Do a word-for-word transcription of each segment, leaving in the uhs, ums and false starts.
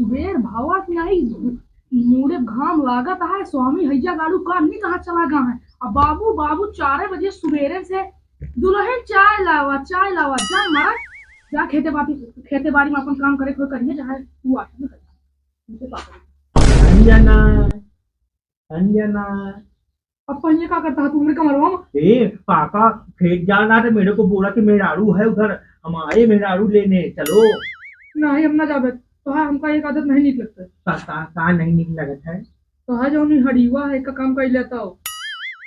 बेर भावा की नाहीं, मूड़े घाम लागत है, स्वामी हैया गाड़ू का नहीं कहाँ चला गा है। अब बाबू, बाबू चार बजे सुबेरे से, "दुल्हन चाय लावा, चाय लावा।" जा मारा, जा खेते बाड़ी, खेते बाड़ी में अपन काम करे कोई करिए, चाहे तू आके न करिए। उनसे का करिए? अंजना, अंजना। अब पहिए का करता है तू हमरे कमरवा में? ए, काका, खेत जा रहा था, मेरे को बोला कि मेहरारू है उधर, हम आए मेहरारू लेने, चलो। नहीं, हम ना जाबे। तो हाँ, हमका एक आदत नहीं नीक लगता है। का, का, का नहीं नीक लगत है? तो हाँ, जो नहीं हड़ीवा है, का काम कर लेता हो।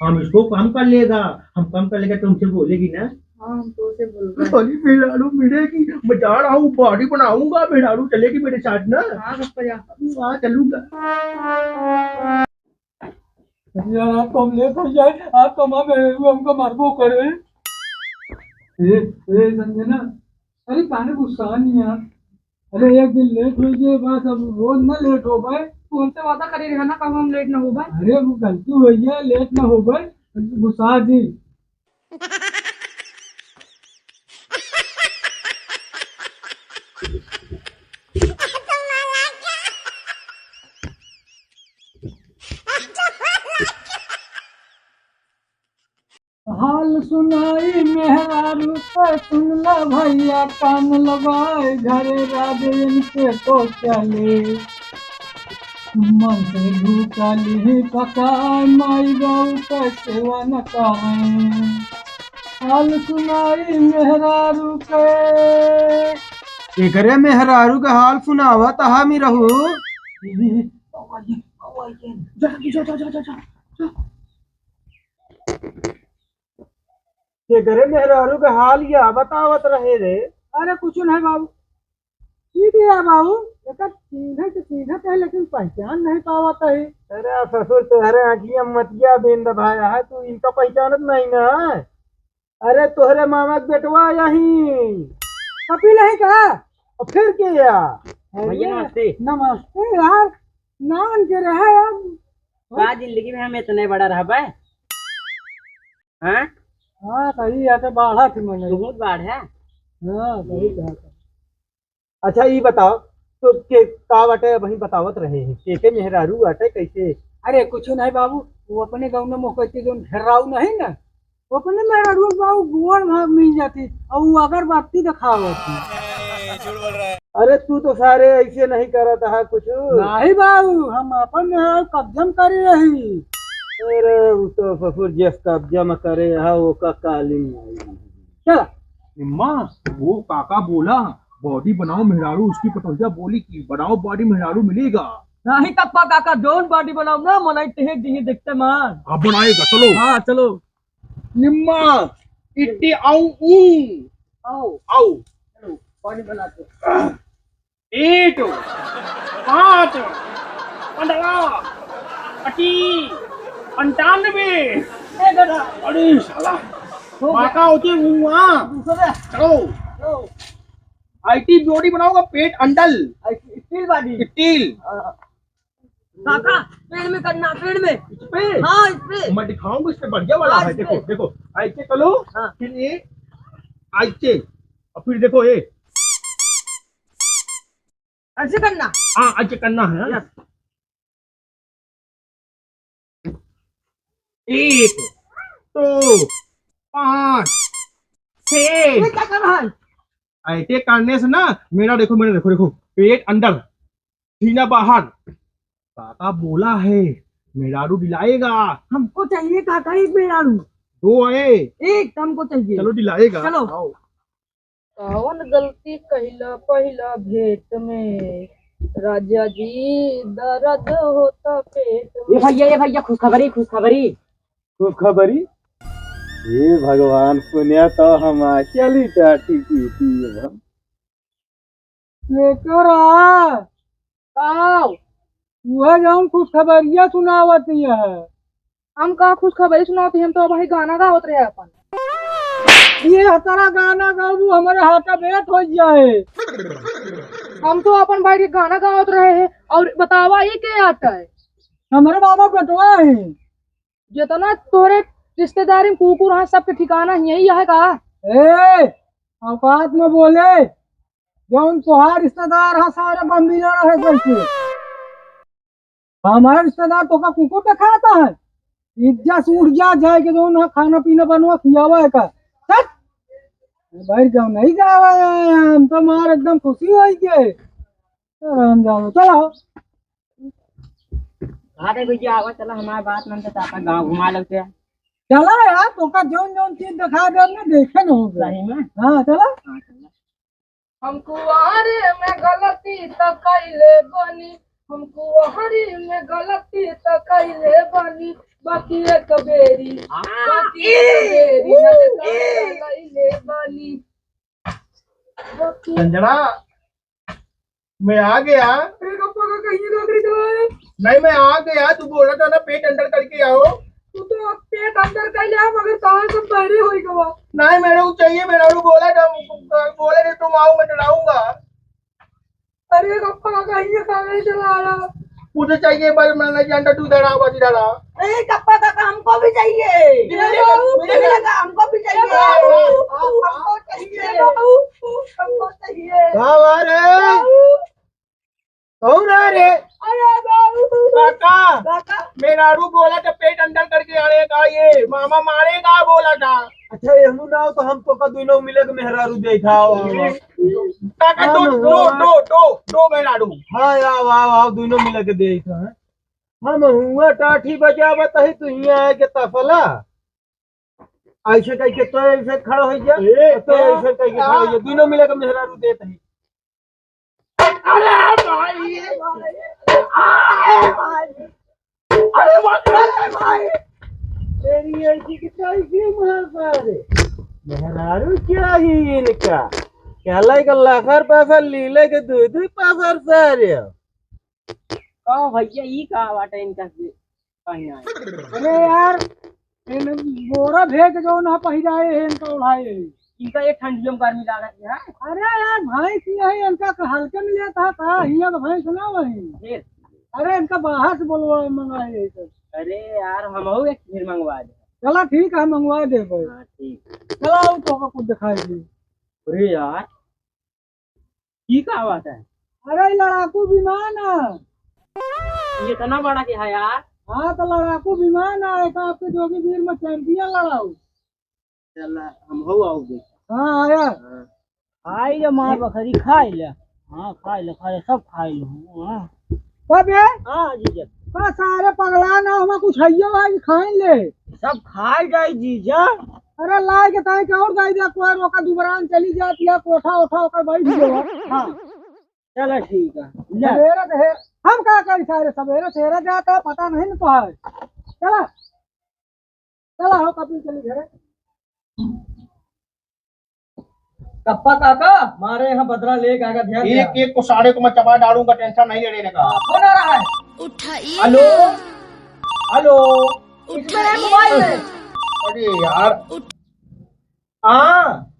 हम इसको काम कर लेगा, हम काम कर लेगा तो हमसे बोलेगी ना। हाँ, हम तो उसे बोल रहे हैं। साली मेहरारू मिलेगी, मैं जा रहा हूँ, body बनाऊंगा, मेहरारू चलेगी मेरे साथ ना। हाँ, बप्पा जा। हाँ, चलूंगा। यार, आप तो हम लेट हो जाए, आप तो हमारे हमको मारबो करे। ए, ए, संजना, अरे, काहे गुस्सा नहीं यार? अरे, एक दिन लेट हो गए, बस अब रोज ना लेट हो पाए। तू हमसे वादा करे रहा ना, कब हम लेट ना हो पाए। अरे, वो गलती हो गया, लेट ना हो पाए, गुस्सा जी। हाल सुनाई मेहरारू के, सुन ला भैया कान लगाए, घरे राजन के तो चले। मन से भूखा लिही पकाए, माई बाबू के सेवा न करे। हाल सुनाई मेहरारू के। एकरे मेहरारू के हाल सुनावा त हम ही रहू। जा, जा, जा, जा, जा, जा। एकरे मेहरारू के हाल या बतावत रहे रे। अरे कुछ नहीं बाबू, ठीक है बाबू, एकर चीन्हे के चीन्हत है, लेकिन पहचान नहीं पावत है। अरे ससुर, तोहरे आँखिया मतिया बेंद भाया है, तू इनका पहचानत नहीं ना? अरे तोहरे मामा के बेटवा यही। कपिल है का? और फिर के या? अरे भैया नमस्ते। नमस्ते यार, नान के रहे अब। का जिंदगी में हम इतने बड़ा रहबे? हाँ? हाँ, सही है, तो बाढ़ा थी मने। बहुत बाढ़ है। हाँ, सही कहा था। अच्छा, ई बताओ, तो के का बाटे, अबहीं बतावत रहे हैं, के के मेहरारू बाटे, कैसे? अरे, कुछ नहीं बाबू, वो अपने गाँव में मोह कहते जो घेराऊ नहीं ना, वो अपने मेहरारू बाबू गोड़ भाग मिल जाती, और वो अगरबत्ती दिखावती। अरे, तू तो सारे ऐसे नहीं करत है कुछ। नहीं बाबू, हम अपन मेहरारू कब्जा में करी रही। अरे, वो तो ससुर जस कब्जा में करे है, वो का कालीन नहीं। चला। निम्मा, वो काका बोला, body बनाओ मेहरारू, उसकी पतोहिया बोली कि बनाओ body मेहरारू मिलेगा। नहीं तप्पा काका, जौन body बनाओ ना, मनई टेहेक दिए देखते मान। अब बनाएगा, चलो। हाँ, चलो। निम्मा, इट्टी आऊ ऊ। आओ। आओ। चलो, body बनाते। एक, पाँच, पन्द्रह, पच्चीस, पंचानबे। ए दादा। अरे साला। हो गया। माका होती हुआ। दूसरे। चलो। चलो। आईटी body बनाऊंगा, पेट अंडल। आई-, steel body। Steel। हाँ। काका, पेड़ में करना, पेड़ में। इस पे? हाँ, इस पे। मैं दिखाऊंगा, इस पे बढ़िया वाला हाँ, है। इस पे। देखो, देखो, ऐसे करो, हाँ। फिर ये ऐसे, और फिर देखो ये। ऐसे करना? हाँ, ऐसे करना है। Yes। एक, दो, पाँच, छः। ये क्या कर रहा है? ऐसे करने से ना, मेरा देखो, मेरा देखो, देखो, पेट अंदर, सीना बाहर। काका बोला है, मेहरारू दिलाएगा। हमको चाहिए काका एक मेहरारू। दो है। एक हमको चाहिए। चलो दिलाएगा। चलो। आओ। कौन गलती कहिला पहिला भेंट में, राजा जी दर्द होता पेट ए में। भैया, ए भैया, खुशखबरी, खुशखबरी। खुशखबरी? हे भगवान, सुन्या तो हम चली टाटी पीटी हम। केकरा? आओ। उहे जौन खुशखबरिया सुनावत है। हम का खुशखबरी सुनावत ही, हम तो अबहीं गाना गावत रहे अपन। ये हतरा गाना गाबू, हमरे हाथ बेट हो जाए। हम तो अपन बैठ के गाना गावत रहे हैं। और बतावा, ये के आता है? हमरे बाबा बेटवा है। जितना तोरे रिश्तेदारी में कुकुर हैं, सबके ठिकाना यही है का? ए, औकात में बोले। जौन तोहार रिश्तेदार है, सारे बम्बीला रहे करके। हमारा रिश्तेदार तोका कुकुर देखाता है। इज्जत से उठ जा, जाए के जौन है खाना पीना बनवा, खियावा है का। चल। भाई गाँव नहीं जावा है, हम तो मार एकदम खुशी होई के। राम जाओ, चलो। अरे भैया, आवा, चला, हमारे बात मन से आपका गाँव घुमा लगते हैं। चला यार, तोका जौन जौन चीज देखा दे, हमने देखे न हो गए। सही में? हाँ, चला। हाँ, चला। हम कुआरे में गलती त कइले बानी, हम कुआरे में गलती त कइले बानी, बाकी एक बेरी, बाकी एक बेरी, हम कइले बानी। संजना, मैं आ गया। अरे कप्पा काका, ये का करी चला रहा है? नहीं, मैं आ गया। तू बोला था ना पेट अंदर करके आओ। तू तो अब पेट अंदर कर लिया, मगर कहाँ से बहरे होई गवा? नहीं, मेरे को चाहिए, मेरा वो बोला था, बोला नहीं, तुम आओ, मैं डराऊंगा। अरे कप्पा काका, ये का करी चला रहा? मुझे चाहिए, पर मैं नहीं जानता, तू इधर आ, बस इधर आ। अरे कप्पा काका, हमको भी चाहिए। मिलेगा, मिलेगा। मिलेगा, हमको भी चाहिए। बाबू, हमको चाहिए। बाबू, हमको चाहिए। का बात है? बाबू। कौन आ रे? अरे बाबू। काका, काका। मेहरारू बोला था पेट अंदर करके आने का, ये मामा मारेगा बोला था। अच्छा, एहू ना हो तो हम तोका दुनो मिले के मेहरारू देखाओ। काका, दो, हाँ, दो, हाँ। दो, दो, दो मेहरारू। हाँ, आओ, आओ, आओ, दुनो मिले के देखा है। हम हुआ टाठी बजावत ही, तू हियाँ आए के तफला। ऐसे कह के तो ऐसे खड़ा हो गया, ए, तो ऐसे कह के खड़ा हो गया, दुनो मिले के मेहरारू देत ही। अरे भाई, अरे भाई, अरे भाई, अरे भाई। तेरी ऐसी की तैसी मार सारे। मेहरारू क्या ही इनका? कहला का लखर पसर लीले के दू दू पसर सारे। का भैया, ई का बाटे इनका से कहीं आए? अरे यार, इन बोरा भेज जो ना पहिराए है, इनका उड़ाए है। इनका ये ठंडियों में गर्मी लागत है। अरे यार, भैंस नहीं, इनका हल्के में लेता था, हिया तो भैंस ना वही। फिर? अरे, इनका बाहर से बोलवा मंगाए है सब। अरे यार, हमहू एक फिर मंगवा दे। चला ठीक है, मंगवा दे भाई। हाँ, ठीक। चला, आओ, तोका कुछ दिखाई दी। अरे यार, ई का बात है? अरे, लड़ाकू विमान है। ये इतना बड़ा क्या है यार? हाँ, तो लड़ाकू विमान है, एक आपके जोगी वीर में चैंपियन लड़ाऊ। चल, हम हो आओ देख। हाँ, आया। हाँ। खाई ले मार बकरी, खाई ले। हाँ, खाई ले, खाई ले, सब खाई ले। हाँ। कब ये? हाँ, जीजा। का सारे पगला ना, हमें कुछ हइयो है कि खाई ले। सब खाई जाई जीजा। अरे लाए के ताई के और गाई दे, कोई रोका दुबरान चली जाती है, कोठा उठा ओकर बैठ गयो। हाँ। चला ठीक है। ले। सवेरे तो है, हम का करी सारे, सवेरे तेरा जाता है, पता नहीं न तो है। चला। चला हो कपिल, चली घरे। कप्पा काका, मारे यहाँ बदला लेके आएगा, ध्यान एक, दिया। एक को सारे को मैं चबा डालूंगा, टेंशन नहीं लेने का। कौन आ रहा है? उठाइए हेलो, ना। हेलो। इसमें है मोबाइल में। अरे यार। हाँ,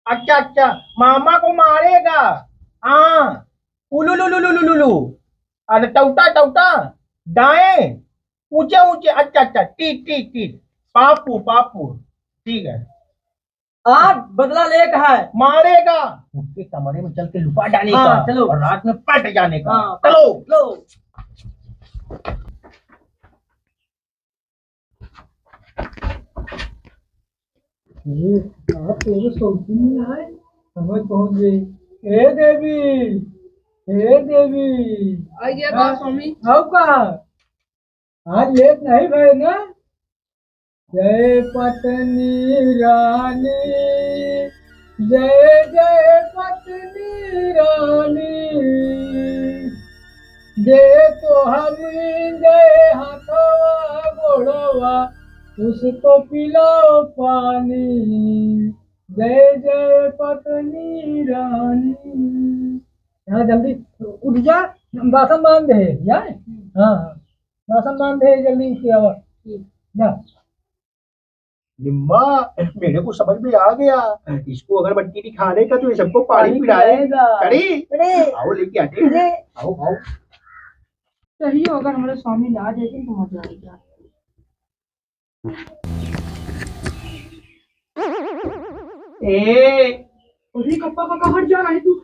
अच्छा, अच्छा, मामा को मारेगा। हाँ, उलुलुलुलुलुलु। अरे टौटा, टौटा, दाएं, ऊंचे, ऊंचे, अच्छा, अच्छा, ठीक, ठीक, ठीक, पापू, पापू, ठीक है। आज बदला लेके है। मारेगा। उसके कमरे में चल के लुका डाले हाँ, का चलो। और रात में पट जाने का। हाँ, चलो। चलो। ये आप तेरे सौतनी आए, समझ पहुंच गई। ए देवी, ए देवी। आइए बा स्वामी। आओ का? आज लेट नहीं भए ना? जय पटनी रानी, जय जय पटनी रानी, जे तो हम जय हथवा गोड़वा, उसको पिलाओ पानी, जय जय पटनी रानी। यहाँ जल्दी उठ जा, बासन बांध दे, जाए? हाँ, हाँ। राशन मान दे, जल्दी से आवा। ठीक। जा। निम्मा, मेरे को समझ में आ गया, इसको अगरबत्ती दिखाने का तो ये सबको पानी पानी पिलाए। पिलाएगा। अरे, अरे। आओ लेके आते हैं। अरे। आओ, आओ। सही हो, अगर हमारे स्वामी ना आ जाए तो मजा आएगा। ए, अरे कप्पा काका, हट जा, नहीं तू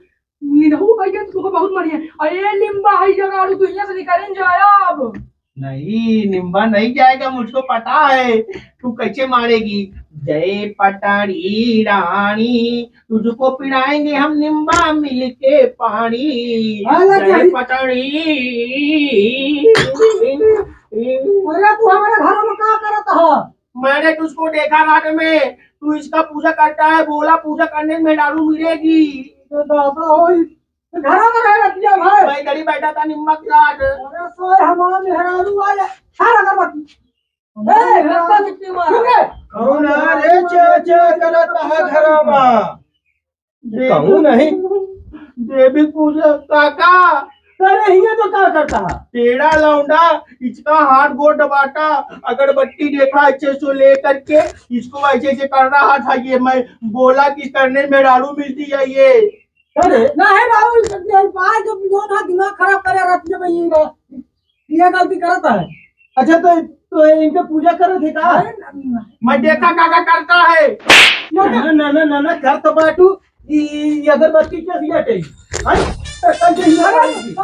निरहू भैया, तू तो बहुत मारी है। अरे निम्बा है जगाड़ू, तू यहाँ से निकालें जाया अब। नहीं, निम्बा नहीं जाएगा, मुझको पता है तू कैसे मारेगी। जय पटारी रानी, तुझको पिलाएंगे हम निम्बा मिलके पानी। हाँ, लग जय गई। पटारी। अरे तू हमारे घर में का करत है? मैंने तुझको देखा रात में, तू इसका पूजा करता है, बोला पूजा करने में दारू मिलेगी। तो दादा होई, तो घर में रह रतिया भाई। मैं इधर ही बैठा था निम्बा के साथ। अरे सोए हमारे मेहरारू आए, सारा घर में। ए, रस्ता कितनी बार? सुन रे। कौन है रे चे चे करत है घर में? कहूँ नहीं। देवी पूजा काका। अरे हिया तो का करता है? टेढ़ा लौंडा, इसका हाथ गोड़ दबाता, अगरबत्ती देखा अच्छे से लेकर के, इसको ऐसे ऐसे कर रहा था। ये मैं बोला कि करने में दारू मिलती है ये। अरे ना है बाबू, ये बात जो जो ना दिमाग खराब करे रतिया में ये ये गलती करता है। अच्छा तो, तो इनके पूजा करत है का? अरे ना, ना। मैं देखा काका करता है। ना, ना, ना, ना, ना, कर तो बाटू, ई, ई अगरबत्ती के दिया टे। हैं? तो कल से हिया बाटू।